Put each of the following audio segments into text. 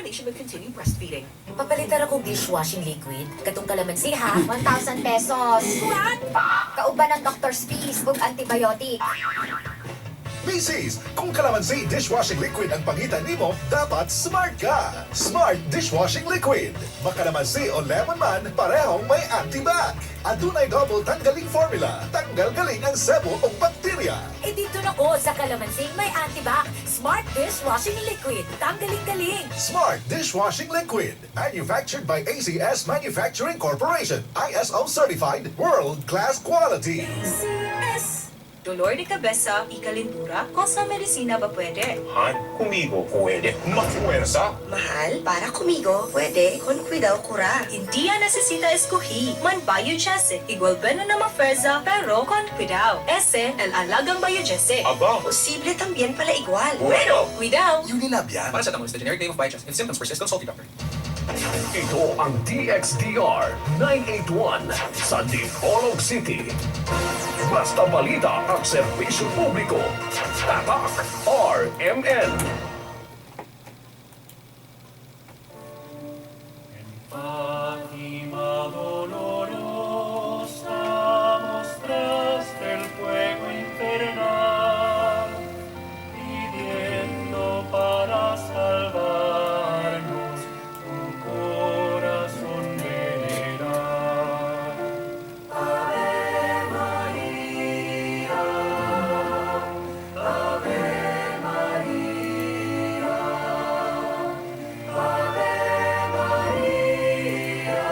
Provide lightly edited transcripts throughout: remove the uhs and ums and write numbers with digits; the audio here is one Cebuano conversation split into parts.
and she may continue breastfeeding. Papalitan akong dishwashing liquid. Katong kalamansi ha, 1,000 pesos. Kauban ng doctor's fees ug antibiotic. Misis, kung kalamansi dishwashing liquid ang pangitan nimo, dapat smart ka. Smart Dishwashing Liquid. Makalamansi o lemon man, parehong may antibac. Adunay double tanggaling formula. Tanggal galing ang sebo o bakterya. Eh dito na ko sa kalamansing may antibac. Smart Dishwashing Liquid. Tanggaling-galing. Smart Dishwashing Liquid. Manufactured by ACS Manufacturing Corporation. ISO certified, world-class quality. Dolor de cabeza y calentura, cosa medicina ba pwede? Han, kumigo pwede. Mafuerza. Mahal, para kumigo, pwede, con cuidado cura. Hindi ya necesita escogí. Man Biogesic, igual bueno na maferza, pero con cuidado. Ese, el alagang Biogesic. Aba. Posible también pala igual. Bueno. Cuidado! Unilab yan. Paracetamol is the generic name of Biogesic. If symptoms persist, consult your doctor. Ito ang DXDR 981 sa Dipolog City. Basta balita at serbisyo publiko. Tatak RMN. Fátima dolorosa mostraste el fuego infernal, pidiendo para salvarnos tu corazón veneral. Ave María, Ave María, Ave María, Ave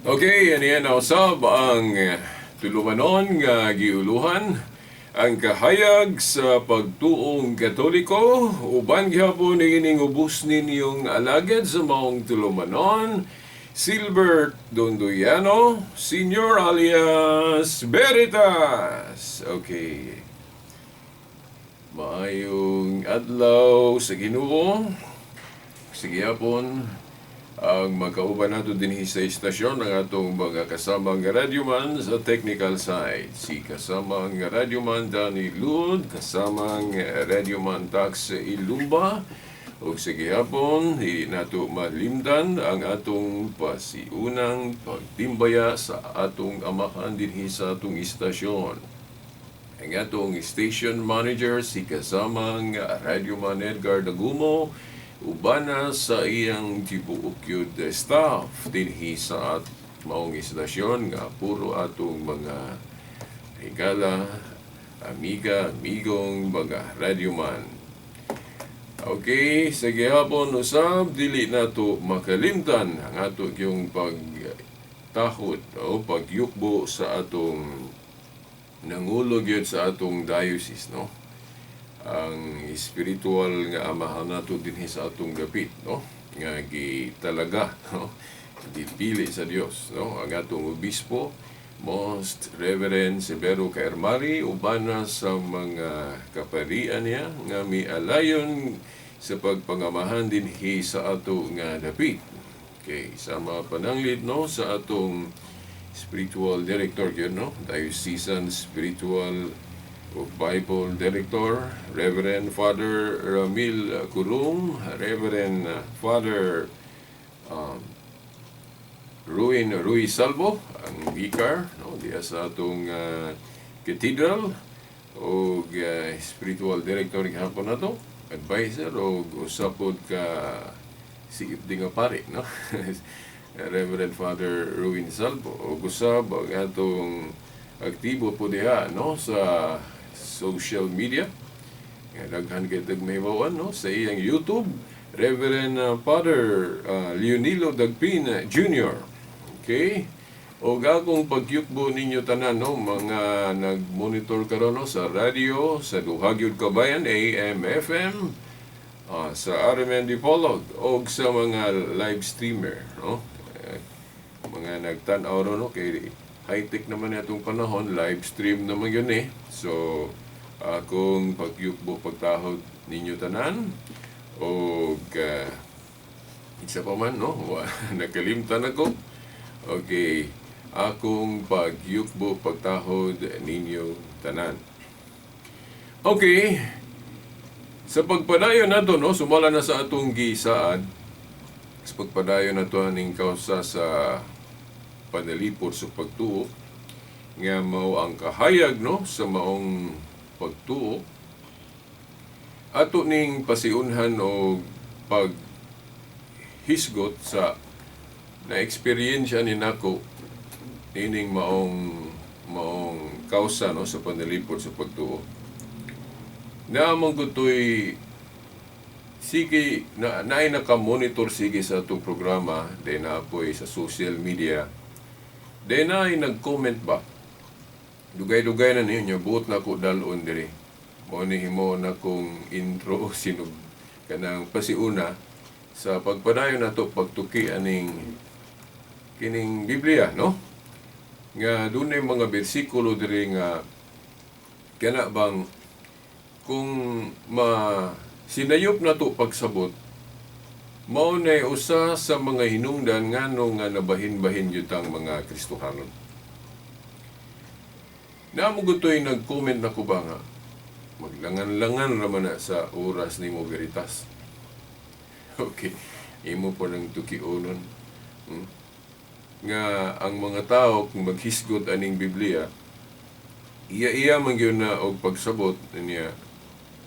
Okay, yan yan usab ang tulumanon nga giuluhan ang kahayag sa pagtuong Katoliko uban gihapon ining ubos ninyong alagad sa maong tulumanon, Silbert Dondoyano, Senior alias Veritas. Okay. Maayong adlaw sa Ginoo. Sige hapon, ang magkauban nato dinhi sa istasyon ang atong mga kasamang radyoman sa technical side. Si kasamang radyoman Danny Lud, kasamang radyoman Tax Ilumba, ug sa gihapon, di nato malimdan ang atong pasiunang pagtimbaya sa atong amahan dinhi sa atong istasyon. Ang atong station manager, si kasamang Radyoman Edgar Dagumo, ubana sa iyang tibuok yun staff dinhi sa at maong istasyon nga puro atong mga higala, amiga, amigong mga radyoman. Okay, sa gihapon usab dili nato makalimtan ang ato yung pagtahod o pagyukbo sa atong nangulo gyud sa atong diocese, no, ang spiritual nga amahan nato dinhi sa atong dapit, no, nga gitalaga, no, gipili sa Dios, no, ang atong obispo, Most Reverend Severo Caermari, ubana sa mga kaparian niya nga mialayon sa pagpangamahan dinhi sa ato nga dapit. Okay, sa mga pananglit, no, sa atong spiritual director yun, no, diocesan spiritual of Bible Director, Reverend Father Ramil Kurung, Reverend Father Ruin Ruiz Salvo, ang vicar, no, diya sa atong cathedral, og spiritual director gihapon nato, advisor og usa pod ka siip di nga pare, no? Reverend Father Ruin Salvo. Og usab ang atong aktibo po diha, no, sa social media. Nga daghan kay tagmahibawan, no, sa iyang YouTube, Reverend Father Leonilo Dagpin Jr. Okay? O akong pagyukbo ninyo tanan, no, mga nag-monitor karon, no, sa radio sa duha gyud ka bayan, AM, FM, sa RMN Dipolog og sa mga live streamer, no, eh, mga nagtan-aw ron, no, kay high-tech naman atong panahon, live stream naman yun eh. So akong pagyukbo, pagtahod ninyo tanan og isa pa man, no, nakalimtan ako. Okay. akong pagyukbo pagtahod ninyo tanan. Okay, sa pagpadayon nato, no, sumala na sa atong gisaad, sa pagpadayon nato aning kausa sa panalipod sa pagtuo, nga mao ang kahayag, no, sa maong pagtuo, ato ning pasiunhan og paghisgot sa na-experience ni nako ining maong maong kausa, no, sa panalipod sa pagtuo. Naamang ko to'y sige na naay naka-monitor sige sa atong programa, day na apoy sa social media, day na ay nag-comment ba. Dugay-dugay na ninyo, buot na ko dalon diri. Mao ni himo na kong intro sinog kanang pasiuna sa pagpadayon nato pagtuki aning kining Biblia, no? Nga dunay mga bersikulo diri nga kana bang kung ma sinayop na to pagsabot, mao nay usa sa mga hinungdan ngano nga nabahin-bahin gyud ang mga Kristohanon. Naamo to'y nag-comment na ko ba nga maglangan-langan raman na sa oras nimo Veritas. Okay, imo po ng tukiunon. Nga ang mga tao kung maghisgot aning Biblia, iya-iya man gyud na og pagsabot niya.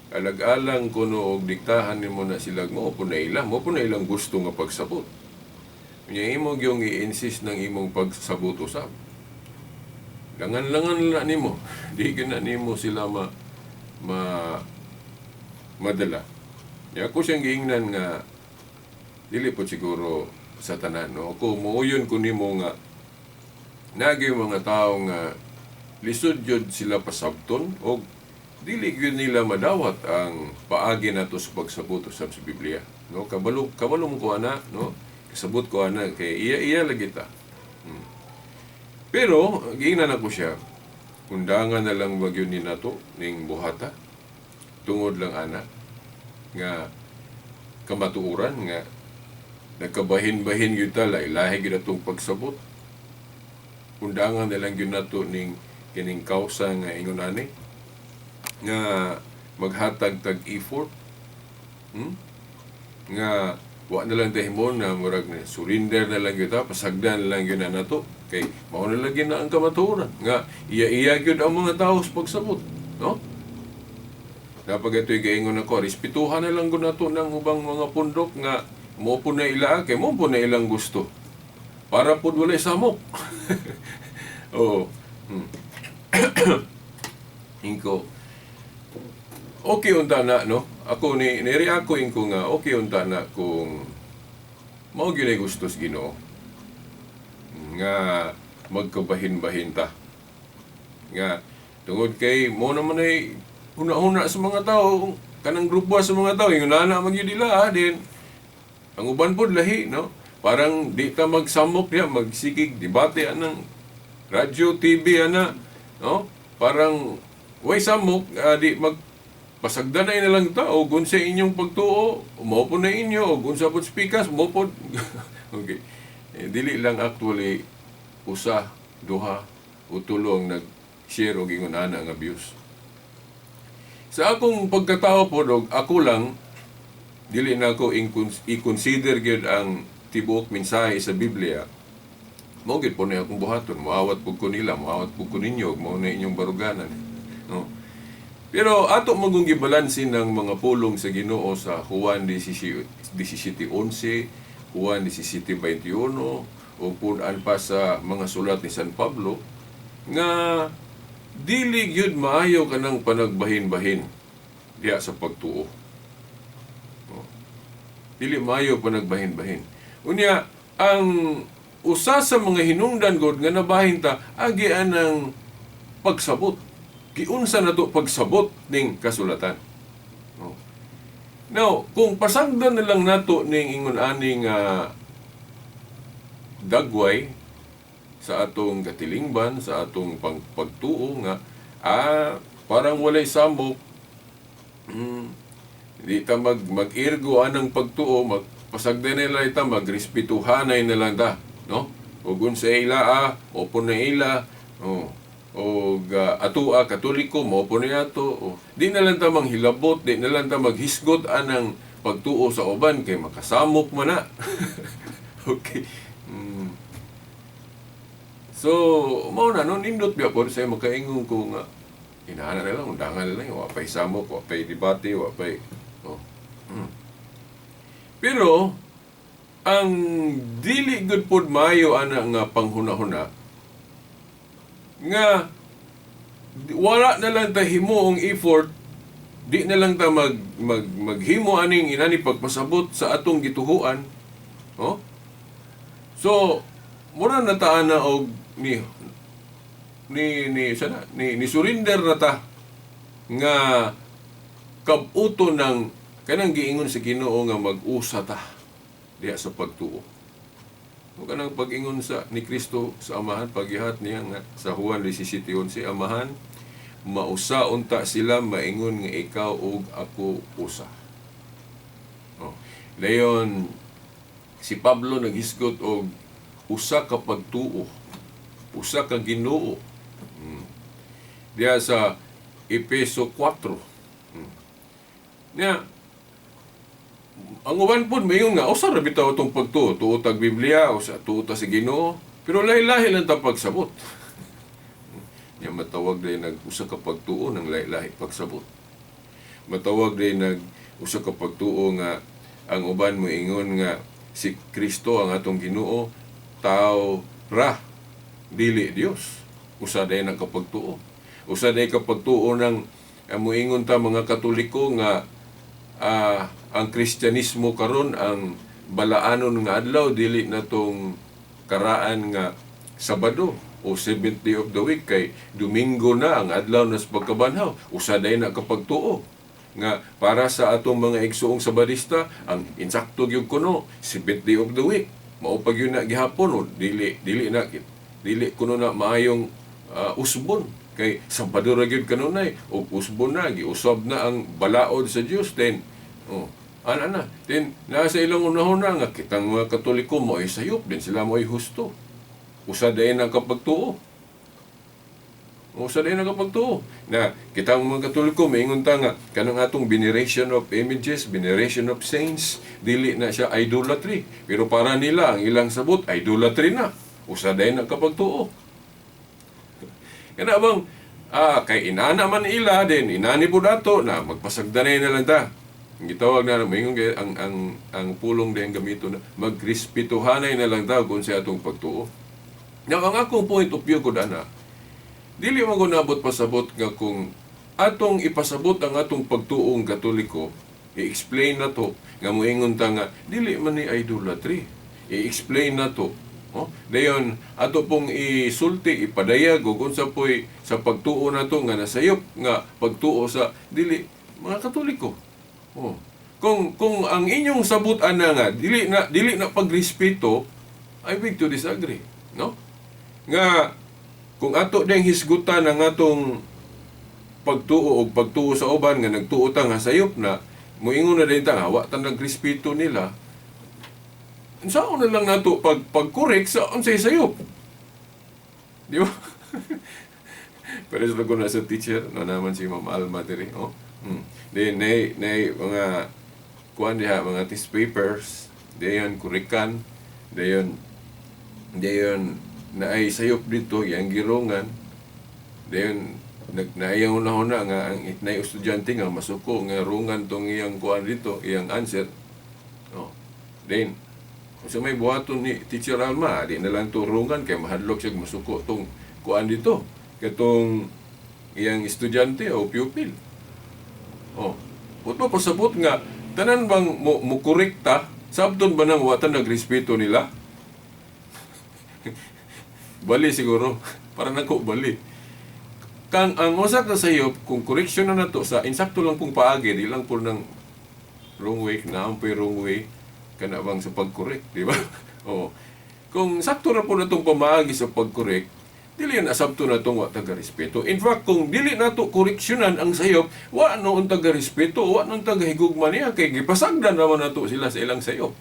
Alag-alang kuno og diktahan nimo na sila, mo po na ila, mo po na ilang gusto nga pagsabot. Unya imo gyung i-insist ng imong pagsabot usab. Langan-langan na nimo, di gyud na nimo sila ma, ma madala. Ya ako siyang giingnan nga dili po siguro sa tanan, no. Ako muuyon ko nimo nga nagi mga tao nga lisod jud sila pasabton og dili gyud nila madawat ang paagi nato sa pagsabot usab sa Biblia, no? Kabalo kabalo mo ko ana, no? Kasabot ko ana kay iya-iya lagi ta. Pero giingnan ako siya, undangan na lang ba gyud ni nato ning buhata tungod lang ana nga kamatuoran nga nagkabahin-bahin gyud ta, lahi gyud atong pagsabot. Undangan na lang gyud nato ning kining kausa nga ingon ani nga maghatag tag effort, Nga wa na lang dahimon na murag na surrender na lang gyud ta, pasagdan na lang gyud na nato kay mao na lang gyud na ang kamatuoran nga iya-iya gyud ang mga tao sa pagsabot, no? Dapat ito'y gaingon ako, respetuhan na lang gud nato ng ubang mga pundok nga mo po na ila kay mo po na ilang gusto para pud walay samok. Oo. Ingko okay unta na, no? Ako ni niri ako ingko nga okay unta na kung mao gyud ay gusto sa Ginoo nga magkabahin-bahin ta. Nga tungod kay mo naman ay huna-huna sa mga tao, kanang grupo sa mga tao ingon na man gyud nila, din ang uban pod lahi, no? Parang di ta magsamok diha, magsigig debate anang radyo, TV ana, no? Parang way samok, di mag pasagdan na lang ta o unsa inyong pagtuo, mao po na inyo o unsa pod speakers, mao pod. Okay. Eh, dili lang actually usa, duha o tulo ang nag-share og ingon ana nga views. Sa akong pagkatao po, og ako lang, dili na ako i-consider gyud ang tibuok mensahe sa Biblia. Mao gyud po na akong buhaton, moawat pud ko nila, moawat pud ko ninyo, mao na inyong baruganan, no? Pero ato magong gibalansin ng mga pulong sa Ginoo sa Juan 17:11, Juan 17:21, o punan pa sa mga sulat ni San Pablo nga dili gyud maayo kanang panagbahin-bahin diha sa pagtuo. No? Dili maayo panagbahin-bahin. Unya ang usa sa mga hinungdan god nga nabahin ta agi anang pagsabot. Giunsa na to pagsabot ning kasulatan. No. Now, kung pasagdan na lang nato ning ingon ani nga dagway sa atong katilingban, sa atong pagtuo nga parang walay samok, di ta mag-irgo anang pagtuo, magpasagdan na lang ita, magrespetuhanay na lang ta, no? Ug unsa ila ah, mao po na ila. Oh. Og ato Katoliko, mao po na ato. Oh. Di na lang ta manghilabot, di na lang ta maghisgot anang pagtuo sa uban kay makasamok man na. Okay. So, mao na no, nindot biya po sa makaingon ko nga inana na lang, undangan na lang, wa pay samok, wa pay debate, wa pay, oh. Pero ang dili gud pod maayo ana nga panghuna-huna nga wala na lang ta himuong effort, di na lang ta mag, mag maghimo aning inani pagpasabot sa atong gituhuan, oh. So mura na ta ana og ni ni ni sana ni, ni surrender na ta nga kabuto ng kanang giingon sa Ginoo nga mag-usa ta diha sa pagtuo. O kanang pag-ingon sa ni Kristo sa Amahan, paggihat niya nga sa Juan 17:11, "Amahan, mausa unta sila maingon nga ikaw ug ako usa." Oh. Dayon si Pablo naghisgot og usa ka pagtuo, usa ka Ginoo. Diha sa Epeso 4. Nya ang uban pod mayon nga usa ra bitaw atong pagtuo, tuo tag Biblia, usa tuo ta sa Ginoo, pero lahi-lahi lang ta pagsabot. Nya matawag din nag usa ka pagtuo ng lahi-lahi pagsabot. Matawag din nag usa ka pagtuo nga ang uban moingon nga si Kristo ang atong Ginoo, tao ra, dili Dios. Usa day ang kapagtuo. Usa day kapagtuo ng moingon ta mga Katoliko nga ang Kristyanismo karon, ang balaanon nga adlaw dili na tong karaan nga Sabado o seventh day of the week, kay Domingo na ang adlaw na sa pagkabanhaw. Usa day na kapagtuo nga para sa atong mga igsuong Sabadista, ang insakto gyud kuno seventh day of the week, mao pa gyud na gihapon o dili dili na dili kuno na maayong usbon kay Sabado ra gyud kanunay ug usbon na, giusab na ang balaod sa Dios. Then, oh, ana na then nasa ilang unahon na nga kitang mga Katoliko mo ay sayop din, sila mo ay husto. Usa day ang kapagtuo. Usa day ang kapagtuo na kitang mga Katoliko maingon ta nga kanang atong veneration of images, veneration of saints, dili na siya idolatry, pero para nila, ang ilang sabot, idolatry na. Usa day ang kapagtuo. Kana bang kay inana man ila din inani po dato na magpasagdanay na lang ta. Ang gitawag na moingon kay ang pulong din gamito na magrespetuhanay na lang ta kung sa atong pagtuo. Now, ang akong point of view ko ana, dili man ko nabot pasabot nga kung atong ipasabot ang atong pagtuong Katoliko, i-explain na to nga moingon ta nga dili man ni idolatry. I-explain na to. Oh, dayon ato pong isulti, ipadayag ug unsa poy sa pagtuo nato nga nasayop nga pagtuo sa dili mga Katoliko. Oh. Kung ang inyong sabot ana nga dili na pagrespeto, I beg to disagree, no? Nga kung ato ding hisgutan ang atong pagtuo og pagtuo sa uban nga nagtuo ta nga sayop na, moingon na din ta nga wa ta nagrespeto nila, unsaon na lang nato pag pag-correct sa unsay sayop? Di ba? Pero sa ko na sa teacher, no naman si Ma'am Alma diri, oh. Then nay nay mga kuan diha, mga test papers, dayon kurikan, dayon dayon naay sayop dito, yang girongan, dayon nag naayang una-una nga ang naay estudyante nga masuko nga rungan tong iyang kuan dito, iyang answer. Oh. Then sa may buhaton ni Teacher Alma, di na lang turungan kay mahadlok siya masuko tong kuan dito, katong iyang estudyante o pupil. Oh. Uto pasabot nga tanan bang mo korekta, sabton ba nang watan nagrespeto nila? Bali siguro. Para nako bali. Kang ang usa ka sayop, kung correction na nato sa insakto lang pong paagi, di lang po ng wrong way, naam po wrong way kana bang sa pag-correct, di ba? Oo. Kung sakto ra po na itong pamaagi sa pag-correct, dili yan asabto na itong wa taga-respeto. In fact, kung dili nato koreksyonan ang sayop, wa noon taga-respeto, wa noon taga-higugma niya, kay gipasagdan naman nato sila sa ilang sayop.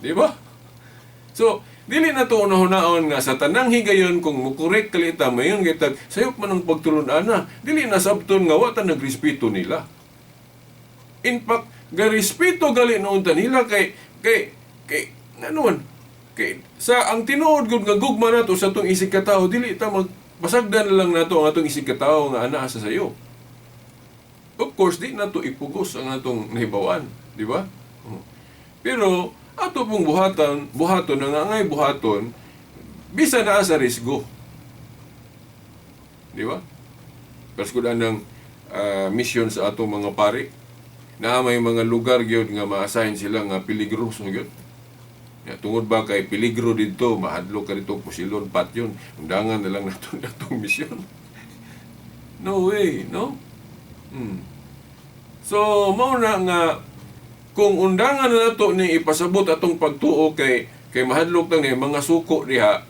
Di ba? So, Dili na to unahon nga sa tanang higayon kung mukorek kalita mayon gitag sayop man ang pagtulun-an na. Dili na sabton nga wa ta nagrespeto nila. In fact, garespeto gali noon ta nila kay kay kay ngano kay sa ang tinuod gud nga gugma nato sa atong isig katawo, dili ta magpasagdan na lang nato ang atong isig katawo nga anaa sa sayo. Of course, di nato ipugos ang atong nahibawan, di ba? Oh. Pero ato pong buhatan, buhaton ang angay buhaton bisa naa sa risgo. Di ba? Kasi ng mission sa atong mga pari na may mga lugar gyud nga ma-assign sila nga peligroso gyud. Ya, tungod ba kay peligro didto, mahadlok ka dito, pusilon, patyon, undangan na lang nato atong misyon. No way, no? So, mao na nga kung undangan na nato ni ipasabot atong pagtuo kay kay mahadlok tang ni mga suko diha,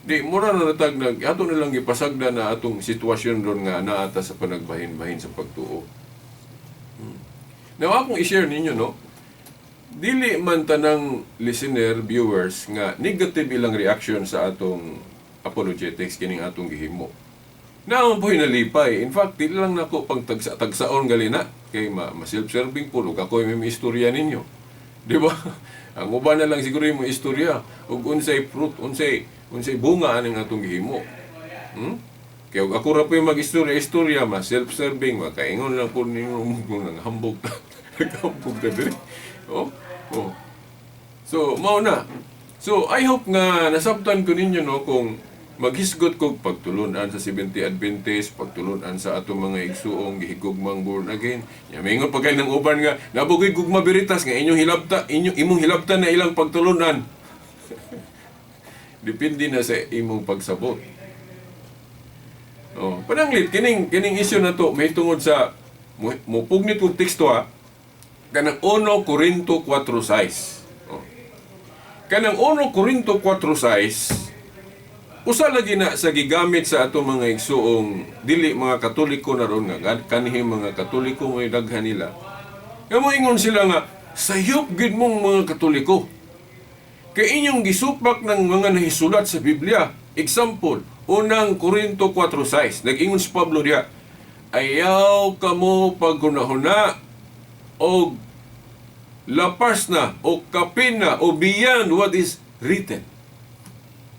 di mura na natag nag ato na lang gipasagda na atong sitwasyon ron nga naata sa panagbahin-bahin sa pagtuo. Now, akong i-share ninyo, no? Dili man tanang listener, viewers, nga negative ilang reaction sa atong apologetics kining atong gihimo. Naon po nalipay. In fact, dili lang nako pang tagsa tagsaon gali na kay ma self-serving po ug ako may istorya ninyo. Di ba? Ang uban na lang siguro yung istorya ug unsay fruit, unsay unsay bunga aning atong gihimo. Kaya ug ako ra po yung mag-istorya-istorya, ma self-serving, makaingon lang po ninyo kung nanghambog ta. Naghambog ta diri. Oh. So, mao na. So, I hope nga nasabtan ko ninyo, no, kung maghisgot ko pagtulunan sa Seventh Adventist, pagtulunan sa atong mga igsuong gihigugmang born again. Ya mingon pa kay ng uban nga nabugoy gugma veritas nga inyong hilabta, inyong imong hilabtan na ilang pagtulunan. Depende na sa imong pagsabot. Oh, pananglit kining kining issue na to may tungod sa mupugnit kog teksto ha. Kanang 1 Corinto 4:6. Oh. Kanang 1 Corinto 4:6 usa lagi na sa gigamit sa atong mga igsuong dili mga Katoliko na ron nga kanhi mga Katoliko may daghan nila. Nga moingon sila nga sayop gid mong mga Katoliko. Kay inyong gisupak ng mga nahisulat sa Biblia. Example, unang Korinto 4:6. Nag-ingon si Pablo diha, ayaw kamo paggunahuna og lapas na o kapin na o beyond what is written.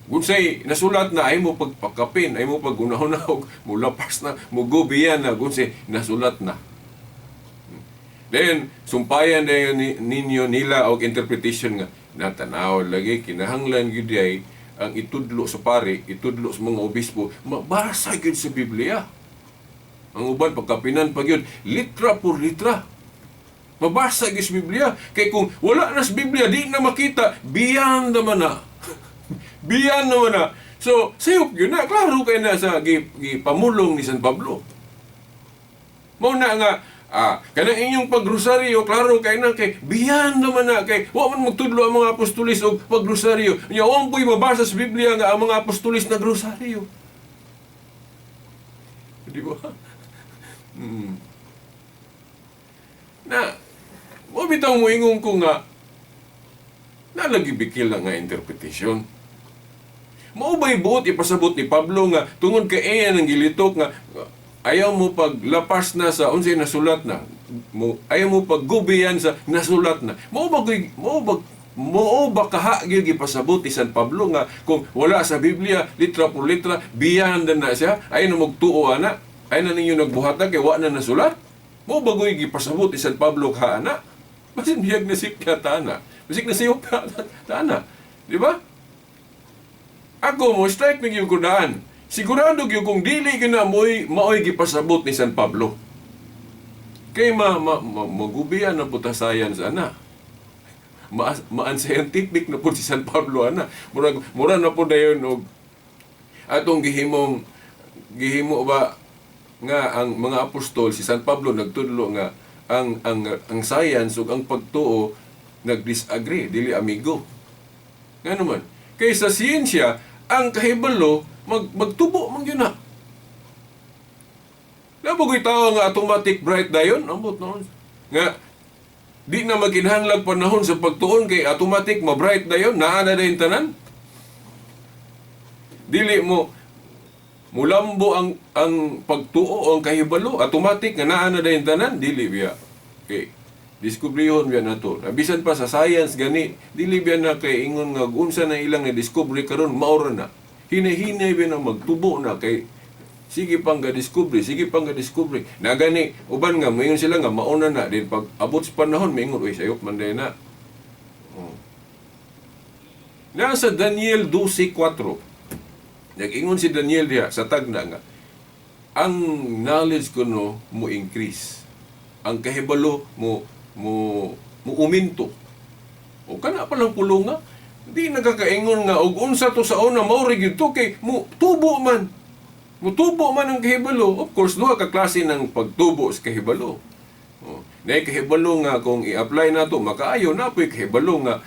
Kung say nasulat na ay mo pagpakapin, ay mo paggunahuna og mulapas na, mo go beyond na kung say nasulat na. Then, sumpayan na ninyo nila og interpretation nga natanaw lagi kinahanglan gyud ay ang itudlo sa pari, itudlo sa mga obispo, mabasa gyud sa Biblia. Ang uban pagkapinan pa gyud, litra por litra. Mabasa gyud sa Biblia. Kay kung wala na sa Biblia, di na makita, beyond naman na. Beyond naman na. So, sayop yun na. Klaro kay na sa gipamulong ni San Pablo. Mao na nga, kanang inyong pagrosaryo, klaro kay na kay beyond naman na kay wa man magtudlo ang mga apostolis og pagrosaryo. Nya wa po'y mabasa sa Biblia nga ang mga apostolis nagrosaryo. Di ba? Na, mo bitaw moingon ko nga nalagi bikil na nga interpretation. Mao ba'y buot ipasabot ni Pablo nga tungod kay iya nang gilitok nga ayaw mo paglapas na sa unsay nasulat na mo, ayaw mo paggubiyan sa nasulat na, mao ba kaha gyud gipasabot ni San Pablo nga kung wala sa Biblia litra por litra beyond na siya, ay na magtuo ana, ay na ninyo nagbuhatan kay wa na nasulat? Mao ba goy gipasabot ni San Pablo kaha ana? Basin biyag na sipya ta ana, basig na siyop ta ana, di ba? Ako mo strike mig yung kudaan. Sigurado gyud kung dili gyud na moy maoy gipasabot ni San Pablo. Kay ma, ma, ma magubian na po ta science ana. Ma, ma-unscientific na po si San Pablo ana. Mura mura na po dayon og atong gihimong gihimo ba nga ang mga apostol, si San Pablo nagtudlo nga ang science ug ang pagtuo nagdisagree, dili amigo. Ngano man? Kay sa siyensya, ang kahibalo magtubo man gyud na. Nabugoy tao nga automatic bright dayon, ambot noon. Nga di na maginhanglag panahon sa pagtuon kay automatic ma-bright dayon, naa na dayon tanan. Dili mo mulambo ang pagtuo o ang kahibalo, automatic nga naa na dayon tanan, dili biya. Okay. Diskubrihon biya nato. Bisan pa sa science gani, dili biya na kay ingon nga unsa na ilang na-discover karon mao ra na. Hinay-hinay biya na magtubo na kay sige pang ga-discover, sige pang ga-discover. Na gani uban nga moingon sila nga mauna na din pag abot sa panahon moingon, uy, sayop man day na. Oh. Nasa Daniel 12:4. Nag-ingon si Daniel diha sa tagna nga ang knowledge kuno mo increase. Ang kahibalo mo mo mo uminto. O kana pa lang pulong nga di nagkakaingon nga og unsa to sa una mao ra gyud to kay mo tubo man. Mutubo man ang kahibalo. Of course, duha ka klase ng pagtubo sa kahibalo. Oh, naay kahibalo nga kung i-apply nato makaayo na po'y kahibalo nga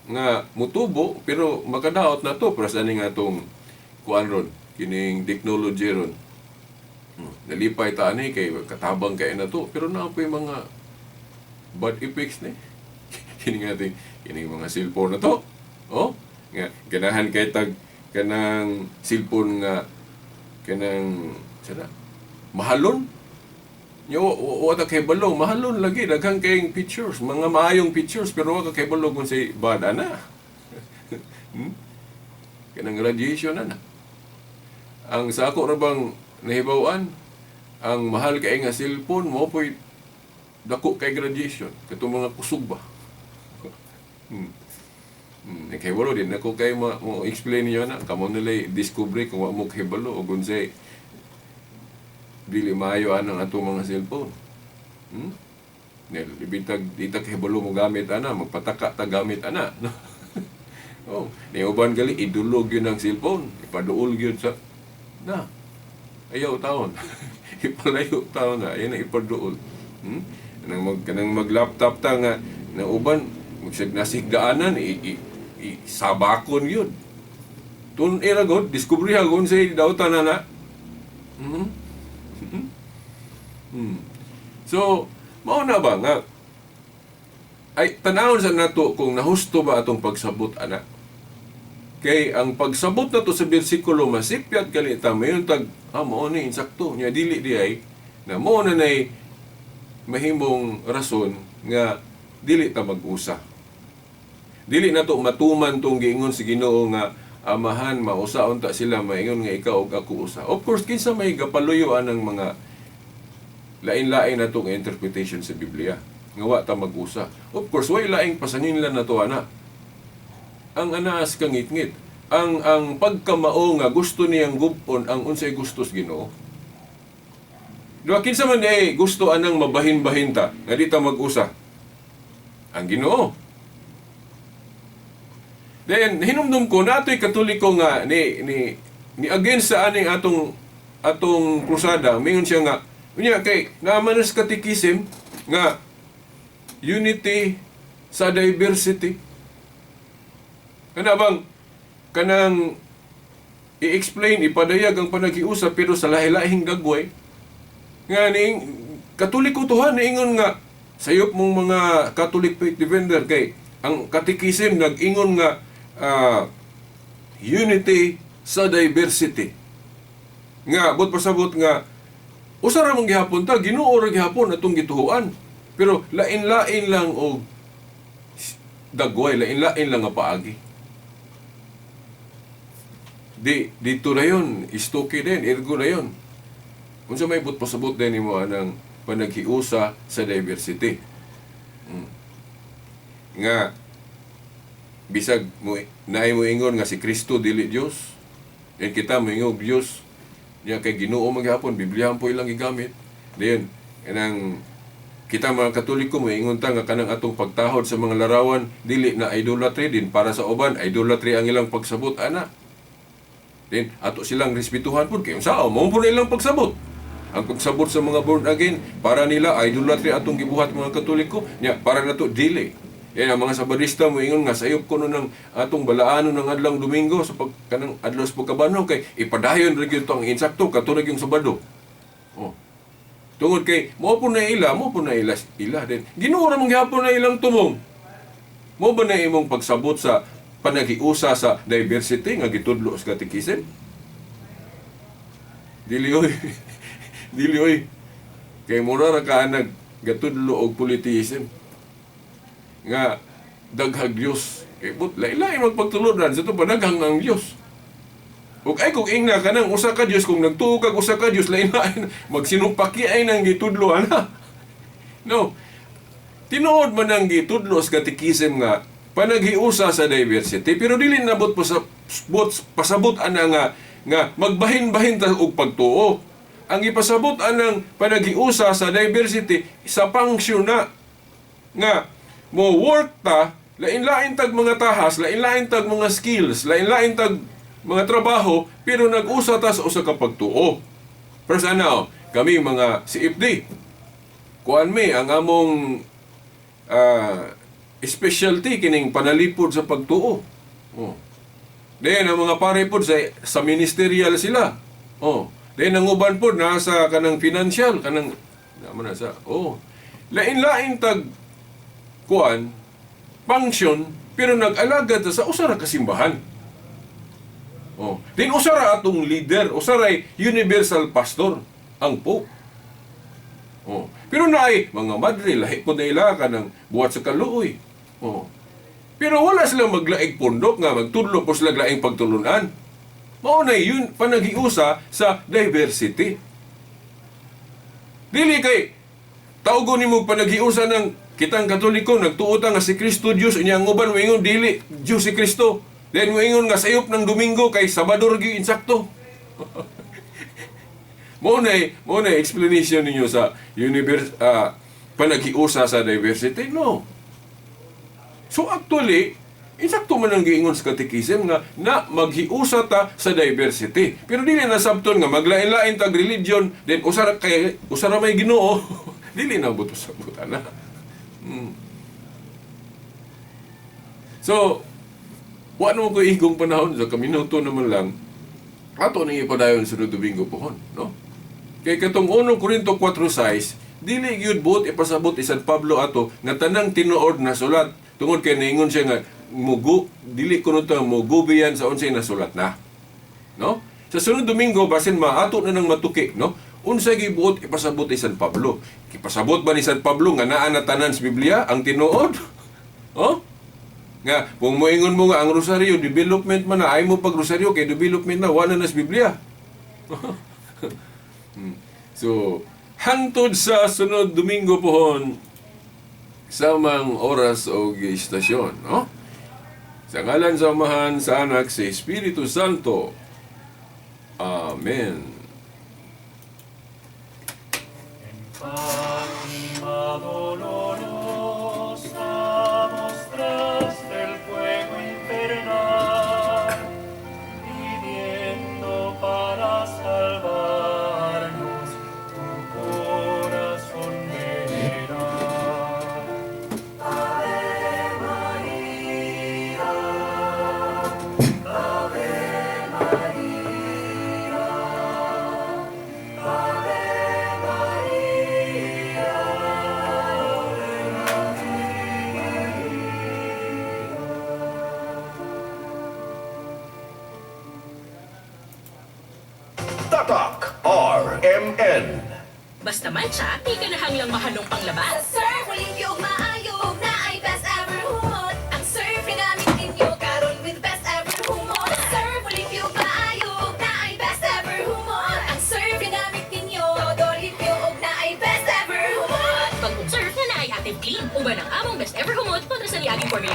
nga mutubo pero makadaot na to para sa ani nga atong kuan ron kining technology ron. Nalipay ta ani kay katabang kay na to pero naa po'y mga bad effects ni kining ating kining mga cellphone na to. Oh, nga ganahan kay tag kanang cellphone nga kanang sana mahalon. Yo, wa ta kay balo, mahalon lagi daghan kayong pictures, mga maayong pictures pero wa ka kay balo kung say bad ana. Kanang radiation ana. Ang sa ako ra bang nahibaw-an, ang mahal kay nga cellphone mo po'y dako kay radiation katong mga kusog ba. Nakahibalo din ako kay mo explain niyo na kamo nila discovery kung wa mo kahibalo og unsay dili maayo anang atong mga cellphone. Nel, ibitag di ta kahibalo mo gamit ana, magpataka ta gamit ana. Oh, ni uban gali idulog yun ang cellphone, ipaduol yun sa na. Ayaw taon. Ipalayo taon na, ayan ang ipaduol. Kanang mag-laptop ta nga na uban magsig nasigdaanan i, i, sabakon yun. Tun era god, discovery hagon say dautan na na. So, mao na ba nga ay tanawon sa nato kung nahusto ba atong pagsabot ana. Kay ang pagsabot nato sa bersikulo masipyat gali ta mayon tag mao ni insakto nya dili di ay na mao na nay mahimong rason nga dili ta mag-usa. Dili nato matuman tong giingon si Ginoo nga amahan mausa unta sila maingon nga ikaw ug ako usa. Of course kinsa may gapaluyo anang mga lain-lain natong interpretation sa Biblia nga wa ta mag-usa. Of course way laing pasanginlan nato ana. Ang anaas kangitngit, ang pagkamao nga gusto niyang gubon ang unsay gusto sa Ginoo. Duha kinsa man eh gusto anang mabahin-bahin ta nga di ta mag-usa. Ang Ginoo. Then hinumdum ko natoy Katoliko nga ni against sa aning atong atong krusada, mingon siya nga unya kay naaman sa catechism nga unity sa diversity. Kana bang kanang i-explain ipadayag ang panaghiusa pero sa lahi-lahing dagway nga ning Katoliko tuhan niingon nga sayop mong mga Catholic faith defender kay ang catechism nag-ingon nga unity sa diversity. Nga bot pasabot nga usa ra man gihapon ta, Ginoo ra gihapon atong gituhuan. Pero lain-lain lang og dagway, lain-lain lang nga paagi. Di dito na yun, istoke din, ergo na yun. Unsa may but pasabot din nimo anang panaghiusa sa diversity. Nga bisag mo naay mo ingon nga si Kristo dili Dios. Yen kita moingon Dios niya kay Ginoo maghapon, Biblia po ilang gigamit. Dayon kanang kita mga Katoliko moingon ta nga kanang atong pagtahod sa mga larawan dili na idolatry din para sa uban, idolatry ang ilang pagsabot ana. Then ato silang respetuhan pud kay unsa mao pud na ilang pagsabot. Ang pagsabot sa mga born again para nila idolatry atong gibuhat mga Katoliko nya para nato dili. Yan ang mga Sabadista moingon nga sayop kuno ng atong balaanon ng adlong Domingo sa pag kanang adlaw sa pagkabanhaw kay ipadayon ra gyud to ang insakto katulad yung Sabado. Oh. Tungod kay mao po na ila, mao po na ila ila din. Ginoo ra man gihapon na ilang tumong. Mao ba na imong pagsabot sa panaghiusa sa diversity nga gitudlo sa catechism? Dili oy. Dili oy. Kay mura ra ka nag gatudlo og polytheism. Nga daghag Dios. Kay but lain-lain magpagtulunan sa to padaghang ang Dios. Ug ay kung ingna ka nang usa ka Dios, kung nagtuo kag usa ka Dios, lain-lain magsinupaki ay nang gitudlo ana. No. Tinuod man ang gitudlo sa catechism nga panaghiusa sa diversity, pero dili nabot pasabot ana nga nga magbahin-bahin ta og pagtuo. Ang ipasabot anang panaghiusa sa diversity sa function na nga mo work ta, lain-lain tag mga tahas, lain-lain tag mga skills, lain-lain tag mga trabaho, pero nag-usa ta sa usa ka pagtuo. First ano, kami mga CFD, kuan mi ang among specialty kining panalipod sa pagtuo. Oh. Then ang mga pare pod sa ministerial sila. Oh. Then ang uban pod nasa kanang financial, kanang naman nasa. Oh. Lain-lain tag kuan function pero nag-alagad ta sa usa ra ka simbahan. Oh. Then usa ra atong leader, usa ra universal pastor, ang Pope. Oh. Pero naay mga madre lahi pod na ila kanang buhat sa kaluoy. Oh. Pero wala sila maglaig pundok nga magtudlo po sila laing pagtulunan. Mao na yun panaghiusa sa diversity. Dili kay tawgon nimo panaghiusa ng kitang Katoliko nagtuo ta nga si Kristo Dios, inya ang uban moingon dili Dios si Kristo. Then moingon nga sayop ng Domingo kay Sabado ra gyud insakto. Mao na explanation ninyo sa universe panaghiusa sa diversity, no. So actually, insakto man ang giingon sa catechism nga na maghiusa ta sa diversity. Pero dili na sabton nga maglain-lain tag religion, then usa ra kay usa ra may Ginoo. Dili na buto sa na. So, wa naman ko igong panahon sa kaminuto naman lang. Ato nang ipadayon sa Domingo pohon, no? Kay katong 1 Corinto 4:6, dili gyud buot ipasabot ni San Pablo ato nga tanang tinuod na sulat, tungod kay niingon siya nga mugu dili kuno ta mugubiyan sa unsay nasulat na. No? Sa sunod Domingo basin maato na nang matuki, no? Unsay gibuot ipasabot ni San Pablo? Ipasabot ba ni San Pablo nga naa na tanan sa Biblia ang tinuod? Oh? Nga kung moingon mo nga ang rosaryo development man na, ay mo pag rosaryo kay development na, wala na sa Biblia. So, hangtod sa sunod Domingo pohon samang oras og istasyon, no? Sa ngalan sa Amahan, sa Anak, sa Espiritu Santo. Amen. En Fátima dolorosa mostraste el fuego infernal, pidiendo para salvarnos tu corazón veneral. Ave María, Ave María, Ave María, Ave María. Tatak RMN. Basta mancha, di ka nahanglang mahalong panglabas. Sa Surf, limpyo ug maayo, ug naay best ever humot. Ang Surf gamit ninyo karon with best ever humot. Surf, limpyo ug maayo, ug naay best ever humot. Ang Surf gamit ninyo, todo limpyo ug naay best ever humot. Bagong Surf na naay active clean. Uban ang among best ever humot kontra sa niaging 4 million.